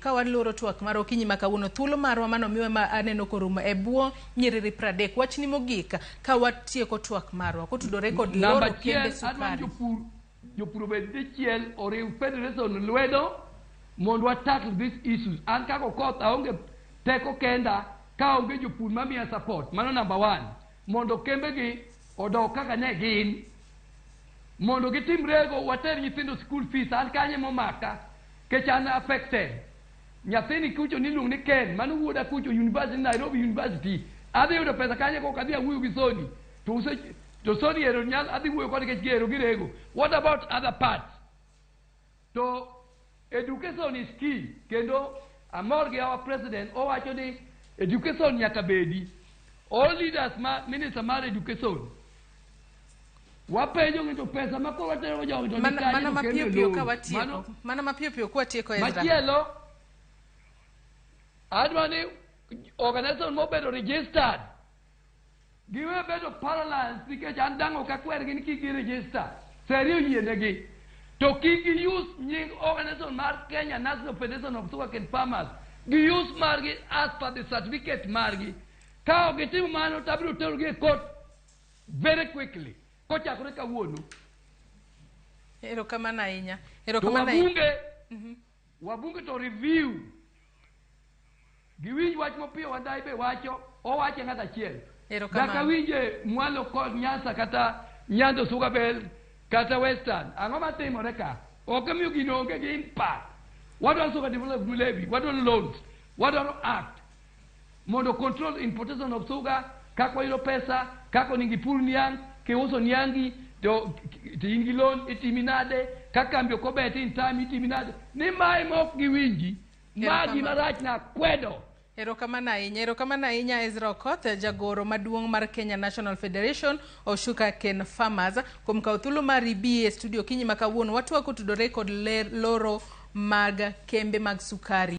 Ka waloro twak mar okinyi ma kawuono, thuolo marwa mane omiwa ma aneno korumo e bwo nyiriri 30. Wachni mogik ka watieko twak marwa kotudore kod Namba loro kembe achiel, adwa ni sukari. jopur obed dichiel oriw federation lwedo mondo wa tackle these issues. An kaka Okoth aonge teko kenda ka onge jopur mamiya support. Mano number one. Mondo kembegi odog kaka ne gin. Mondo gitim rego water nyithindo school fees. An kanye momaka kech an affected. Nyathini kucho niluongo ni Ken, mano wuoda kucho university, Nairobi University. Adhi yudo pesa kanye kok adhi awuoyo gi Sony. To use, to Sony ero nyal adhi wuoyo kode nikech giero girego. What about other parts? To education is key. Kendo amor gi our president owacho ni education nyaka bedi. All leaders ma minister mar education wapenjo ni to pesa ma koro watero jogi to ni Mana, kanye mana to mapiyo kembe piyo ka loan. watieko. Mano Mana mapiyo piyo ka watieko Ezra. machielo adwa ni organization mobedo registered giwe bedo paralyzed nikech an dang' ok akwergi ni kik gi register seri oyienegi to kik gi use nying organization mar Kenya National Federation of Sugarcane Farmers, gi use margi as per the certificate margi. Ka ok gitimo mano to abiro terogi e court very quickly kochakore kawuono. Erokamano ahinya. To Erokamano ahinya. wabunge to review giwinj wach mopiyo Wandayi be wacho owache ng'at achiel. Erokamano. Daka winje mwalo kod Nyanza kata Nyando Sugar Belt kata Western, ang'o matimore ka ok omiyo gino onge gi impact. Wadwaro sugar development levy, wadwaro loans, wadwaro act mondo control importation of sugar, kaka wayudo pesa, kaka onego ipur niang', kiuso niangi to in gi loan itimi nade, ka kambi ok obeti in time itimi nade, ni mae ma ok giwinji ma gima rach na kwedo. Erokamano ahinya. Erokamano ahinya Ezra Okoth, jagoro maduong' mar Kenya National Federation of Sugarcane Farmers, kuom kawo thuolo mar ibi e studio kinyi ma kawuono. Watwak otudore kod ler, loro mag kembe mag sukari.